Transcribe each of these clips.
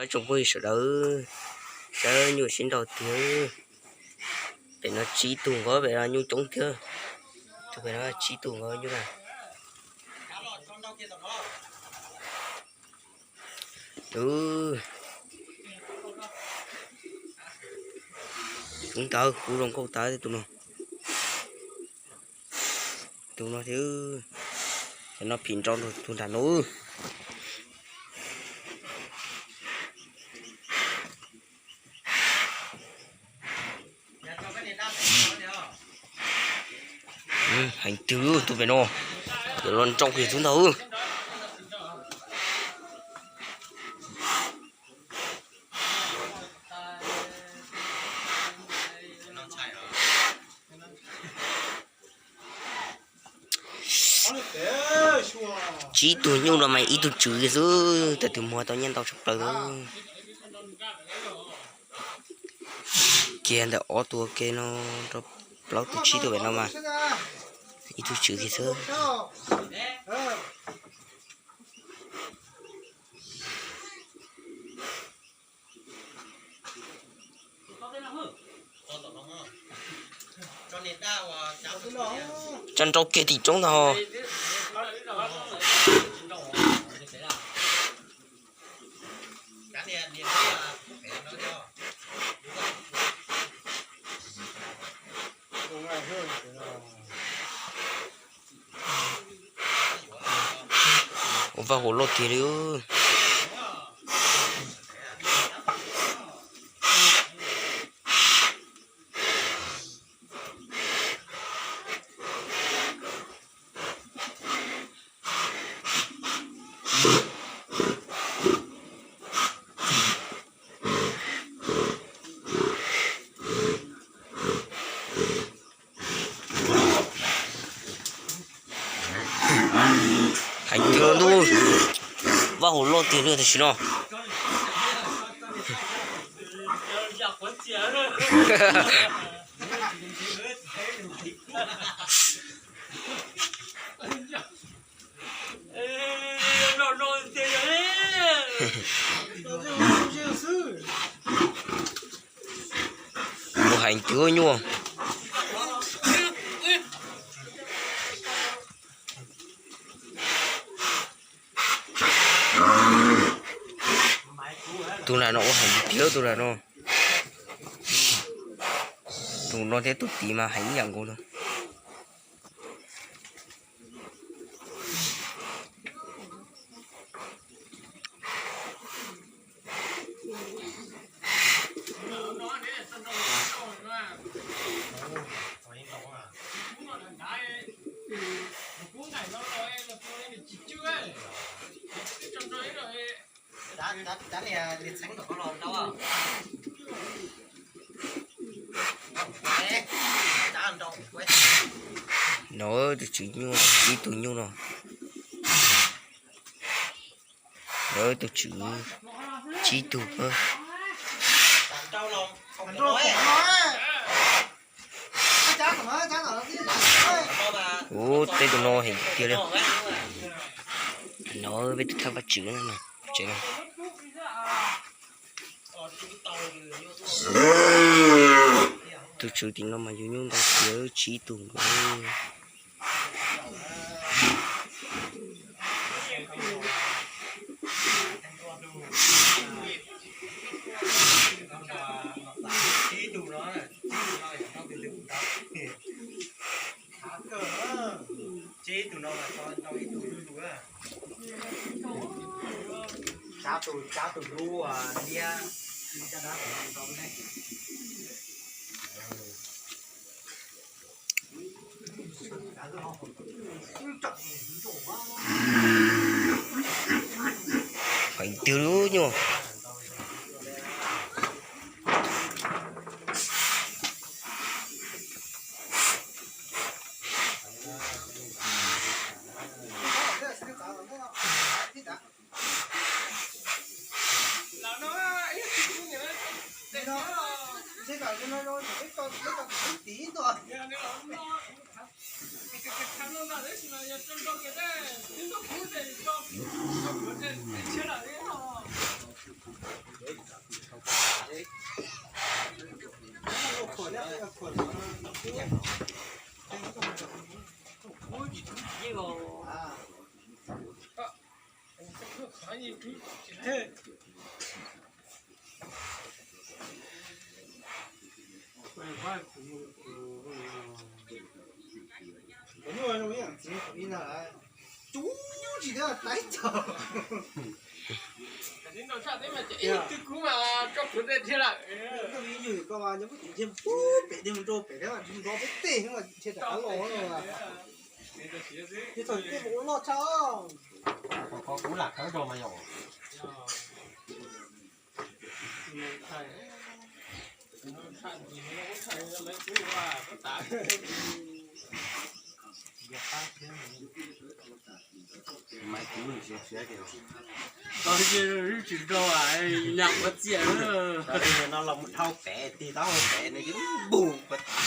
Ib tsoom phooj ywg sawv daws, saib nyuj sib nraus tiag. Pem no tsib tug nkaus, pem no nyuj coob tiag. Tus pem no tsib tug nkaus nyuj na. Ub, coob ntawd, kub zoo nkauj tas tus no. Tus no thiab, cov no phim nrau tus nram no. Heev twg tus pem no, yuav los nrau kiag tus ntag. Tsib tug nyuj no mas ib tug tswv xwb, tas tus muag tau nyiaj ntau tshaj plaws lawm. Kiag ntawm ob tug ua ke no rau plaub tug tsib tug pem no mas ib tug tswv kiag xwb. Tsa nrau kiag tim roob ntag. Ua vaj huam loj tiag li. Heev tiag ntuj, vaj huam loj tiag li tam sim no. Mus heev twg nyuaj. Tus nram no ua heev tiag tus nram no. Tus no thiab tus tid mas heev ib yam nkaus no. No tus tswv nyuj, ib tug nyuj no. No tus tswv tsib tug. Ub, tej tus no heev tiag li. No peb tus thawj vaj tswv no, tsev no. Tus tswv tim no mas yug nyuj ntau tiag, tsib tug nkaus. Heev tiag lub nyuj. Kuv lam khawb rau mas yog. Tsis nrau, nyam ua txiaj. No los mus dhau pem, tig taub hau pem no ces npug pas tas.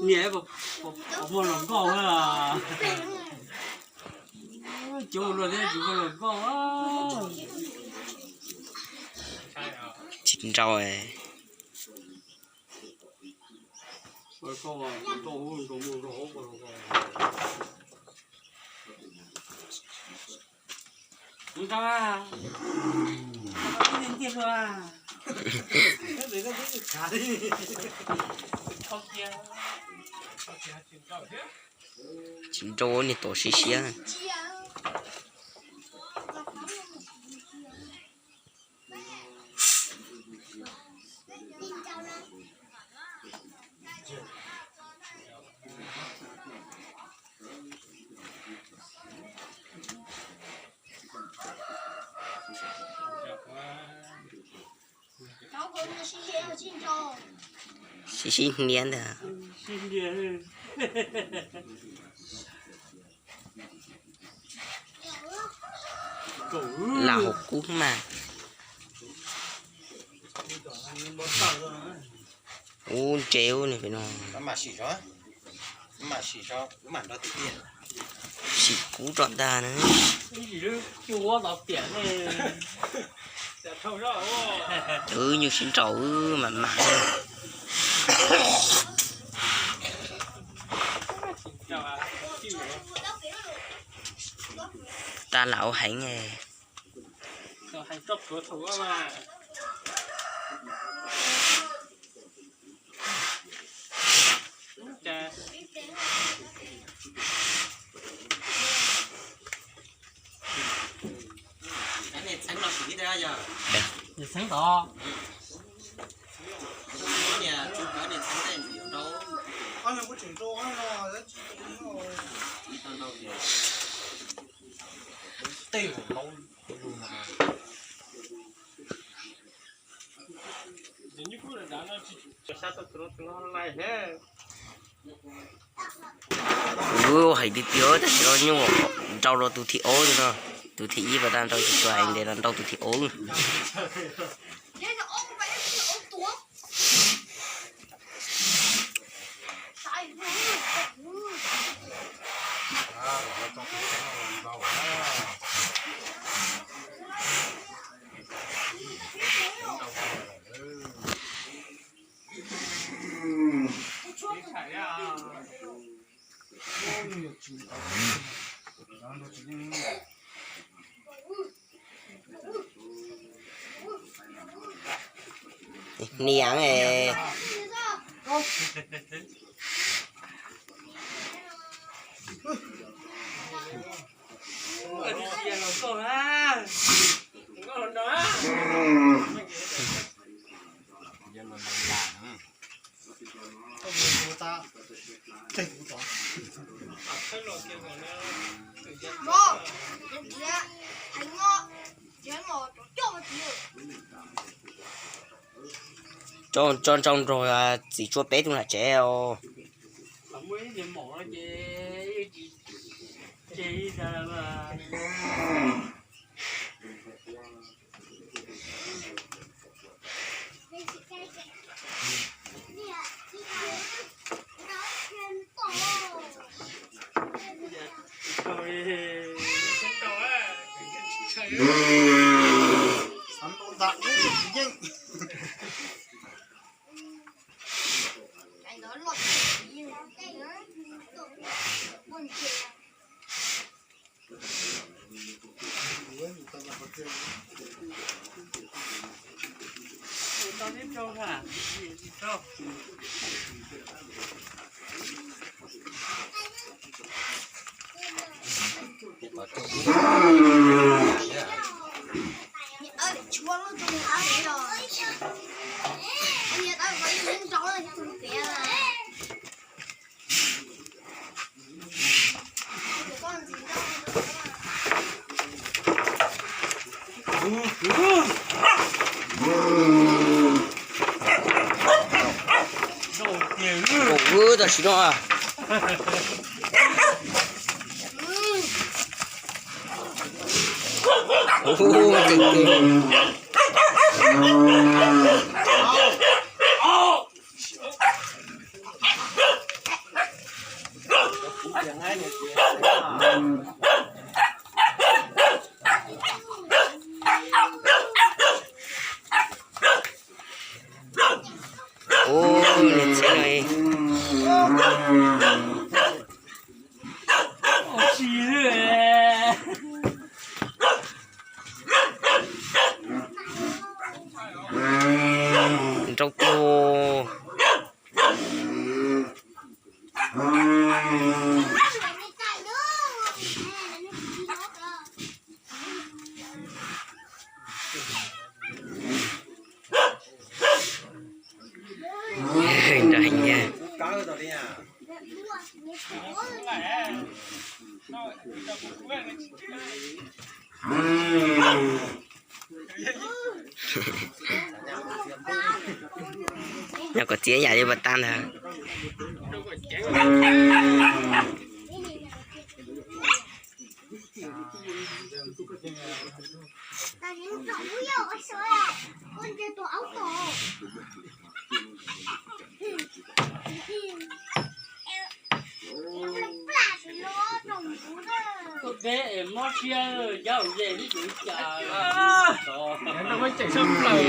Niam, muaj hluas nkauj, cov hluas thiab tsis muaj hluas nkauj. Tsis nrau. Tsis nrau, niag tuam siab siab. Sib sib hnia ntag. Lam hauv kub mas. Ub, ntse ub, pem no. Sim kub rau ntag na. Wb nyuj sib nraus wb mam mam. Tag lam ua heev. Tej Kuv hais tiag tiag, tab sis nyuj nrau rau tus thib ob no, tus thib ib pas tas nrau tsis tshua hais ntev los nrau tus thib ob. Niam, tso ntsau nraug, txiv tsua peb tug nram tsev os. Nkaus wb tam sim no. Ua, niag txiv no. Nrau tiag. Nrau heev thiab. Nyob kom txiav yam li pas tag ntag. Mob siab, cov hauv zes twb tsis ua cas. Nrog muab tseem sab plaws.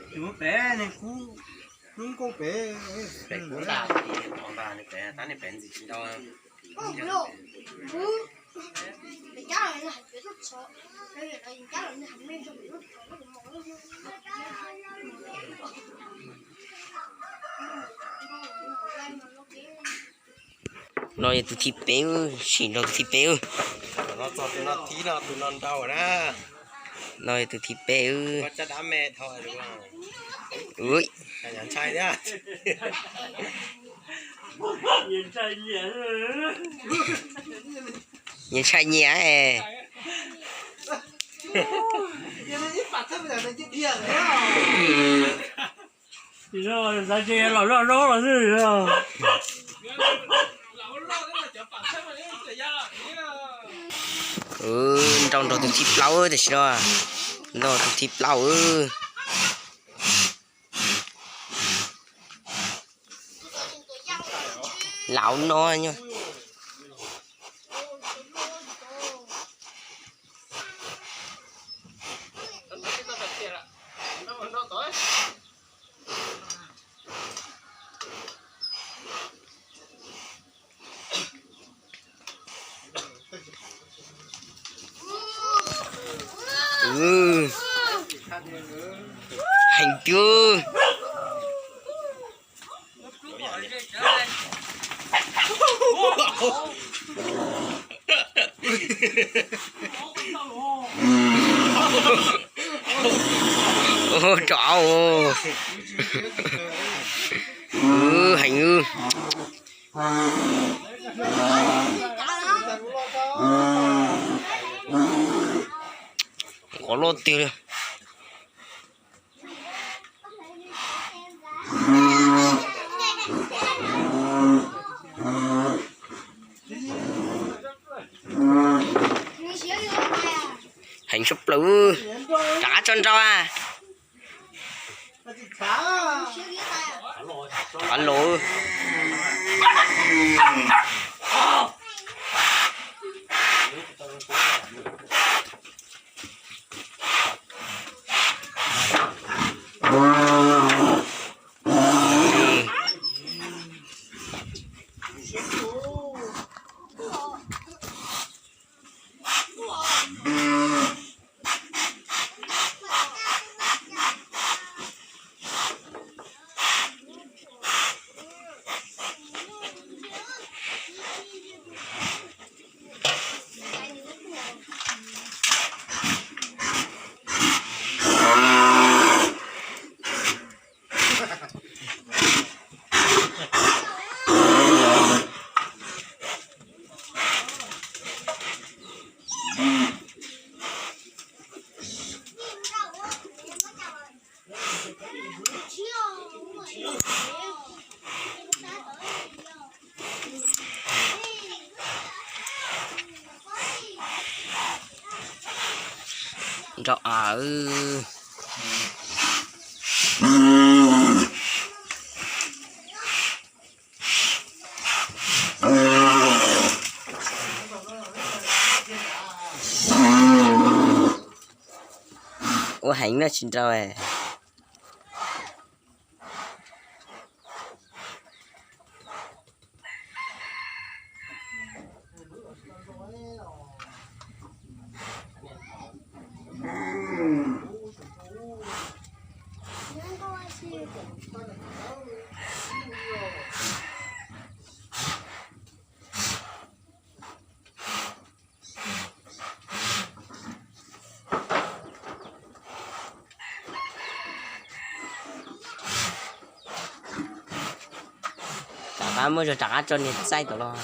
Tsis muab pem ne, kub hnub nkauj pem. Pem kub ntag, tab niag pem ntxim tsis ntau. No yog tus thib peb, sim nrau tus thib peb. No txog tus no thib no, tus no nrau na. No yog tus thib peb. Ua, nyias ntshai nyias. Xav tias los loj loj los xwb. Nrau nrau tus thib plaub tam sim no. Nrau tus thib plaub. Laus no nyob. Heev tiag. Ua rov heev. Loj tiag li. Heev tshaj plaws. Rov qab tso nrau a. Rov qab los. Nrau av. Ua heev na tsis nrau. Rov qab muab zog rov qab tso niag txaij tom los.